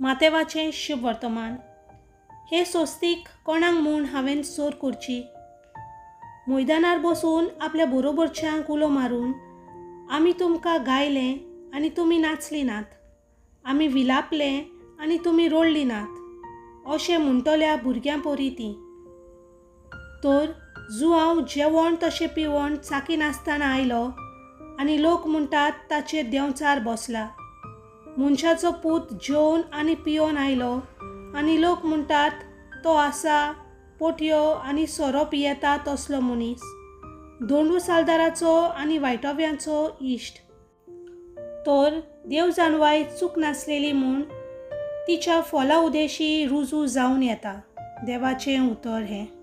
मातेवाचें शुभ वर्तमान. हे सोस्तीक कोणाक म्हूण हांवें सोर करची? मैदानार बसून आपल्या बरोबरच्यांक उलो मारून, आमी तुमकां गायलें आनी तुमी नाचलीं नात, आमी विलापले आनी तुमी रडलीं नात, अशें म्हणटल्या भुरग्यां परी तीं. तर जुआंव जेवण तशें पिवण चाकिनासतना आयलो आनी लोक म्हणटात ताचेर देंवचार बसला. मनशाचो पूत जेवन आनी पिवन आयलो आनी लोक म्हणटात तो आसा पोटयो आनी सोरो पियेता तसलो मनीस, दोंडू सालदाराचो आनी वायटव्यांचो इश्ट. तर देव जानवाय चूक नासलेली म्हूण तिच्या फोला उदेशी रुजू जावन येता. देवाचें उतर हें.